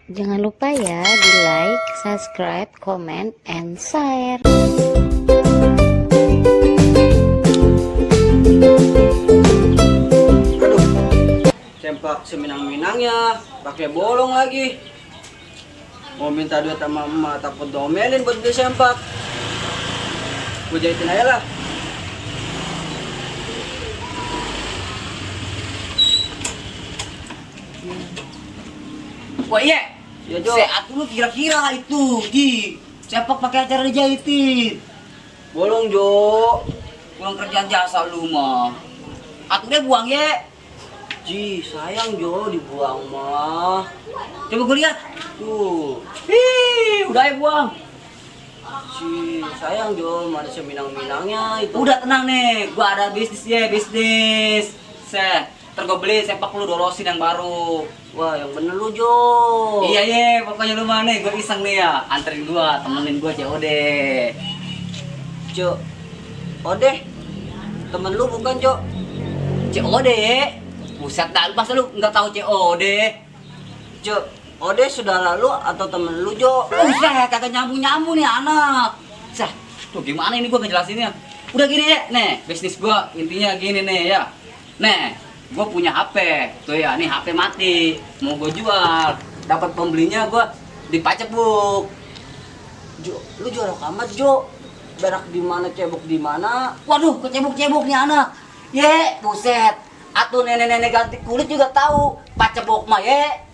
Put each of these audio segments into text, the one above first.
Jangan lupa ya di like, subscribe, comment, and share. Aduh, sempak seminang-minangnya, pakai bolong lagi. Mau minta duit sama emak, takut domelin buat beli sempak. Gue jahitin aja lah. Wah iya, Ya Jo, sehat dulu kira-kira itu, Ji. Sepak pakai acara dijahitin. bolong Jo. Pulang kerjaan jasa lu mah. Aturnya buang ya. Ji, sayang Jo dibuang mah. Coba gue lihat. Tuh, Udah ya buang. Ji, sayang Jo, mana seminang-minangnya itu. Udah tenang nih, gua ada bisnis ya, bisnis. Ntar gua beli sepak lu dorosin yang baru. Wah, yang bener lu Jo. Iya ye, pokoknya lu mana nih, gua iseng nih ya. Anterin gua, temenin gua COD. Jo, Ode, temen lu bukan Jo? COD. Buset dah, masa lu nggak tahu COD? Jo, Ode sudah lalu atau temen lu Jo? Buset, kagak nyambung-nyambung nih anak. Sah, tuh gimana ini gua ngejelasinnya? Udah gini ya, nih, bisnis gua intinya gini nih ya. Nih, gua punya HP. Tuh ya, nih HP mati. Mau gua jual. Dapat pembelinya gua di Pacebuk. Jo, lu jorok amat Jo. Berak di mana, cebok di mana? Waduh, kecebuk-cebuk nih anak. Ye, buset. Atuh nenek-nenek ganti kulit juga tahu Pacebuk mah ye.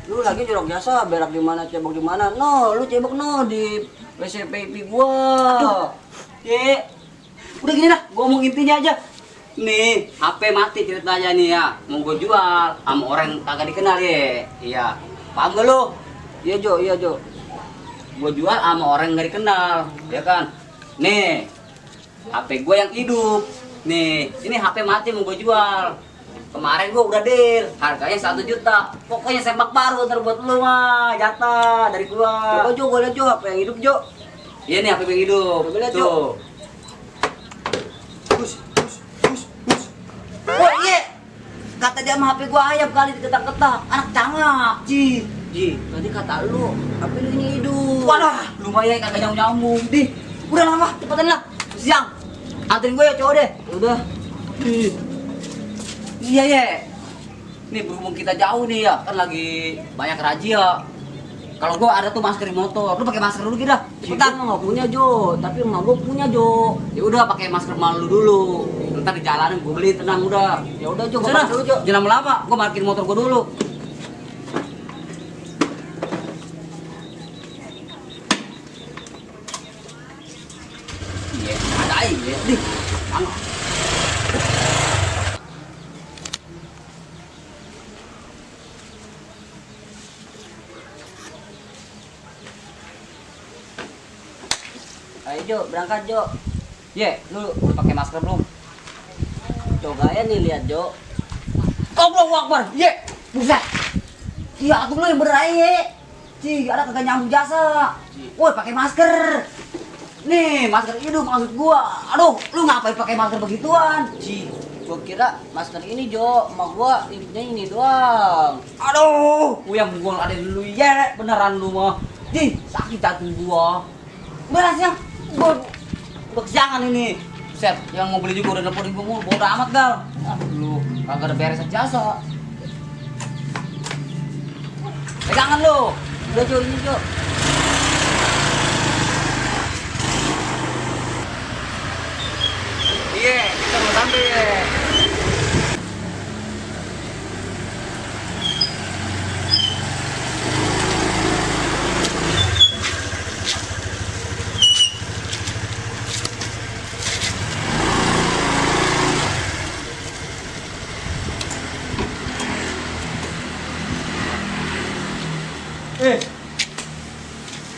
Lu lagi jorok jasa, berak di mana, cebok di mana? No, lu cebok no di WC pipi gua. Ye. Udah gini dah, gua ngomong intinya aja. Nih, HP mati ceritanya nih ya. Mau gua jual sama orang yang kagak dikenal ye. Iya. Paham gak lu? Iya Jo, iya Jo. Gua jual sama orang yang gak dikenal, ya kan? Nih, HP gua yang hidup. Nih, ini HP mati mau gua jual. Kemarin gua udah deal, harganya 1 juta. Pokoknya sepak baru ntar buat lu mah, jatah dari gua. Coba Jo, gua liat Jo, apa yang hidup Jo? Iya nih HP yang hidup. Coba lihat, Tuh. Bus, bus, bus, bus. Oh iya, kata dia sama HP gua ayam kali diketak-ketak, anak cangak, Ji. Ji, tadi kata lu, apa lu ini hidup? Wadah, lumayan kagak nyambung-nyambung. Di, udah lama, cepetan lah, siang. Anterin gue ya cowok deh. Udah. Iya ya. Nih berhubung kita jauh nih ya, kan lagi banyak razia. Kalau gua ada tuh masker di motor, lu pakai masker dulu kita. Ji, Cepetan. gua nggak punya Jo, tapi emak gua punya Jo. Ya udah pakai masker malu dulu. Ntar di jalanan gua beli, tenang udah. Ya udah Jo, gua Sana, pakai dulu Jo. jangan lama-lama, gua parkir motor gua dulu. Iya, ada aja. Nih, mana? Ayo Jo, berangkat Jo. Ye, lu pakai masker belum? Coba ya nih lihat Jo. Allahu Akbar. Ye, buset. Iya, atuh lu yang bener aja, ye. Ci, ada kagak nyambung jasa. Woi, pakai masker. Nih, masker hidup maksud gua. Aduh, lu ngapain pakai masker begituan? Ji, gua kira masker ini Jo, emak gua hidupnya ini doang. Aduh, yang gua ada dulu ye, beneran lu mah. Ji, sakit jantung gua. Beres ya. Gua kesiangan ini. Set, yang mau beli juga udah nelfonin gua mulu, bodo amat gal. Ah, lu kagak ada beres jasa. Pegangan lu. Udah Jo, ini Jo. Iya, kita mau sampai ya.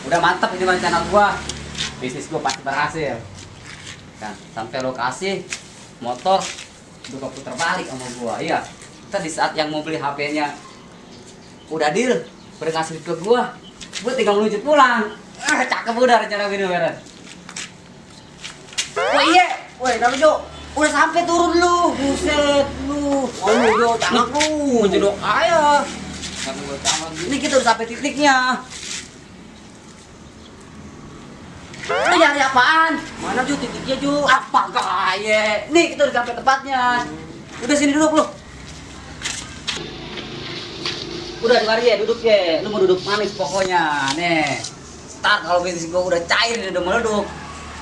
Udah mantap ini rencana gua. Bisnis gua pasti berhasil. Kan, sampai lokasi motor udah putar balik sama gua. Iya. Ntar di saat yang mau beli HP-nya udah deal, udah ngasih ke gua tinggal menuju pulang. Cakep udah rencana gini beres. Wah iya, woi, kenapa Jo? Udah sampai turun lu, buset lu. Oh lu Jo, jangan lu. Mau jedok aja. Ini kita udah sampai titiknya. Lu nyari apaan? Mana Ju titiknya Ju? Apa gaya? Nih kita udah sampai tempatnya. Udah sini duduk lu. Udah mari ya duduk ya. Lu mau duduk manis pokoknya. Nih. Start kalau bisnis gua udah cair udah meleduk.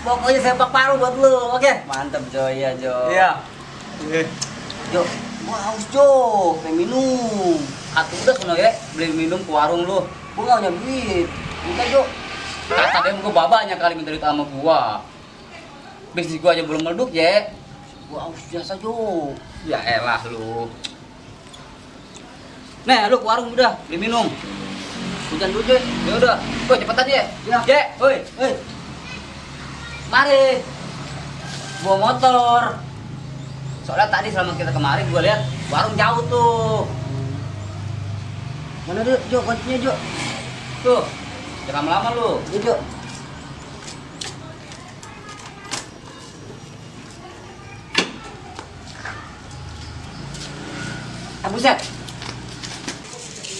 Pokoknya sepak paru buat lu, oke? Mantap Jo, iya Jo. Iya. Jo, mau haus Jo, pengen minum. Atuh udah sono ya, beli minum ke warung lu. Gua nggak punya duit. Minta Jo. Kata dia gua babanya kali minta duit sama gua. Bisnis gua aja belum meleduk ya. Gua haus biasa Jo. Ya elah lu. Nih, lu ke warung udah, beli minum. Hujan dulu, Joy. Ya udah. Woi, cepetan ya. Ya. Je, woi. Mari. Bawa motor. Soalnya tadi selama kita kemarin gua lihat warung jauh tuh. Mana dulu Jo, kuncinya Jo? Tuh. Jangan lama lu. Ini Jo. Buset.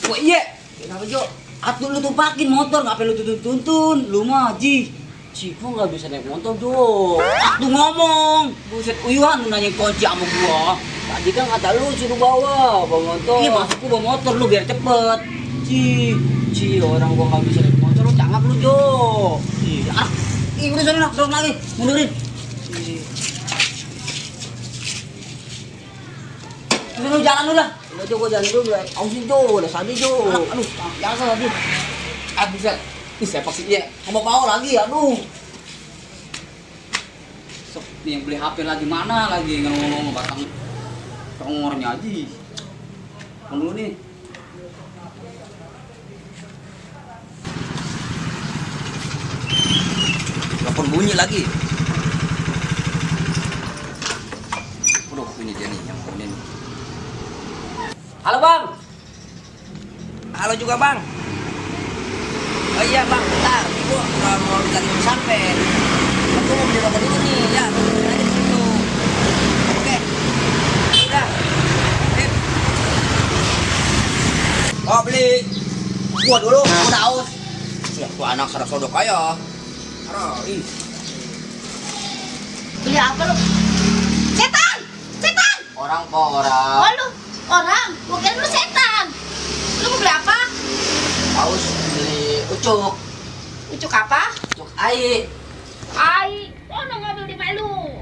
Wah, iya. Kenapa Jo? Atuh lu tumpakin motor, ngapain lu tuntun-tuntun? Lu mah, Ji. Cipu nggak bisa naik motor Jo. Atuh ngomong. Buset, uyuhan lu nanya kunci sama gua. Tadi kan kata lu suruh bawa motor. Iya, masuk gua bawa motor lu biar cepet. Ci, orang gua nggak bisa naik motor, lu cangap lu Jo. Iya. Ih, udah sana, dorong lagi. Mundurin. Udah lu jalan lu lah. Udah Jo, gua jalan dulu. Ausin Jo, udah sadar Jo. Aduh, jangan salah lagi. Buset. Ih, sepak sih iya. Mau bawa lagi, aduh. Sok, nih yang beli HP lagi mana lagi ngomong batang tongornya aja. Dulu nih. Telepon bunyi lagi. Aduh, ini dia nih yang phone ini. Halo, Bang. Halo juga Bang. Oh iya Bang, bentar. Gua mau cari sampai. Aku mau beli rokok dulu nih, ya. Tungguin aja di situ. Oke. Udah. Sip. Oh beli. Gua dulu, udah haus. Siap tuh anak sarak sodok kaya. Ih. Beli apa lu? Setan! Setan! Orang po orang. Oh lu, orang? Gua kira lu setan. Lu mau beli apa? Haus beli ucuk. Ucuk apa? Ucuk ai. Ai, oh no ngambil di Palu.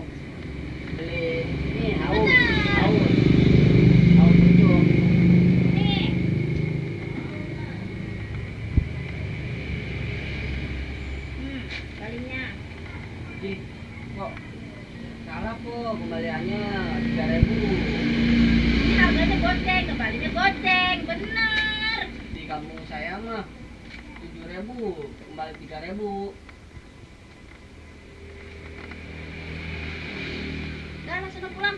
Beli ini haus. Bener. Haus. Haus ucuk. Nih. Kalinya. Ih, kok salah kok kembaliannya 3.000. Ini harganya goceng, kembalinya goceng, bener. Di kampung saya mah 7.000, kembali 3.000. Udah langsung pulang.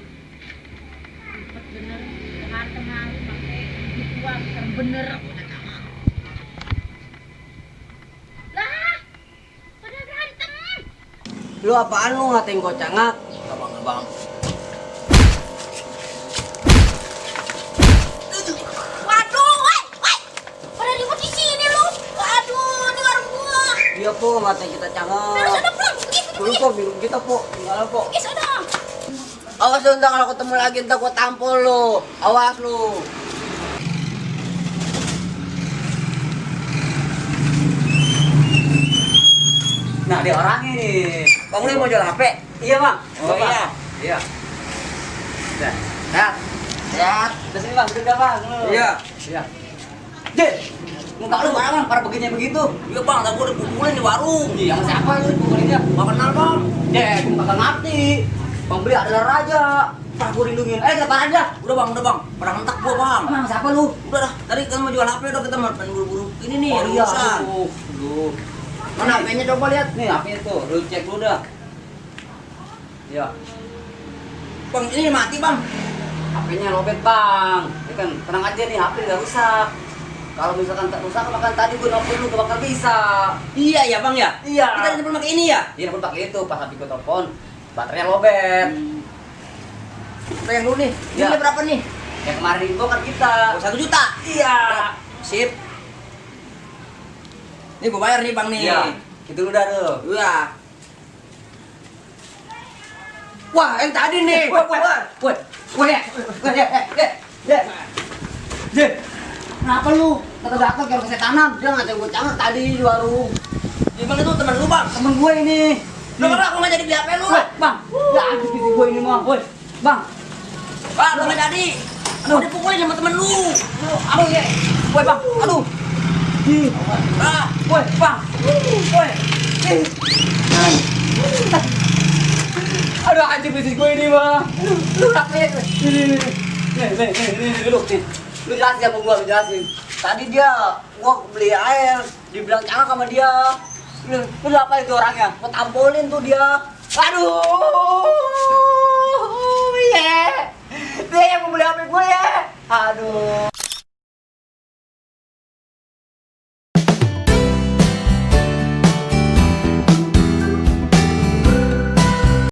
Cepet bener, Jakarta malu pakai gituan, bener. Lah, pada berantem. Lu apaan lu ngatain gua cangak? Abang-abang. Waduh, woi, pada ribut di sini lu. Waduh, ini warung gua. Iya po, ngatain kita Udah cangak. sana pulang, pergi, Dulu po, minum kita po. Tinggal po. pergi sana. Awas lu ntar kalau ketemu lagi ntar gua tampol lu. Awas lu. Nah, dia orangnya nih. Bang lu mau jual HP? Iya, Bang. Oh, Bang. iya. Iya. Udah. Sehat. Sehat. Udah sini, Bang. Udah, Bang. Lu. Iya. Iya. Deh. Muka lu mana, Bang? Pada begini begitu. Iya bang, tadi gua udah pukulin di warung. Iya, sama siapa lu pukulinnya? Gak kenal bang. Deh, gua bakal ngerti. Bang Beli adalah raja. Tak gua lindungin. Depan aja. Udah bang, pada ngentak gua bang. Emang siapa lu? Udah dah, tadi kan mau jual HP udah kita mau buru-buru. Ini nih, Oh ada iya, urusan. aduh. Mana HP-nya coba lihat. Nih, HP-nya tuh. Lu cek dulu dah. Iya. Bang, ini mati bang. HP-nya lobet, Bang. Ini kan tenang aja nih, HP nggak rusak. Kalau misalkan tak rusak, makan tadi gue nelfon lu gak bakal bisa. Iya ya bang ya. Iya. Kita nelfon pakai ini ya. Iya, pun pakai itu. Pas HP gue telepon, baterainya lobet. Kita yang dulu nih. Iya. Ini berapa nih? Yang kemarin dibongkar kita. Oh, 1 juta. Iya. Sip. Ini gua bayar nih bang nih. Iya. Itu udah tuh. Iya. Wah, yang tadi nih. Woi, kenapa lu? Kata-kata kayak kesetanan, dia ngajak gue canggih tadi di warung. Gimana tuh teman lu bang? Temen gue ini. Lu kenapa aku nggak jadi beli HP lu? Woi, bang, ya habis gizi gue ini mah. Woi, bang. Bang, lu nggak jadi. Aduh, dipukulin sama temen lu. Aduh, ya. Woi, bang, aduh. Ih, Ah, woi, bang. Woi. Ih. Aduh, anjir bisnis gue ini mah. Lu rapi. Nih, duduk nih. Lu jelasin sama gua, lu jelasin. tadi dia gua beli air, dibilang cangak sama dia. Lu apa itu orangnya? Gua tampolin tuh dia. Aduh, dia yang mau beli HP gue ya. Aduh.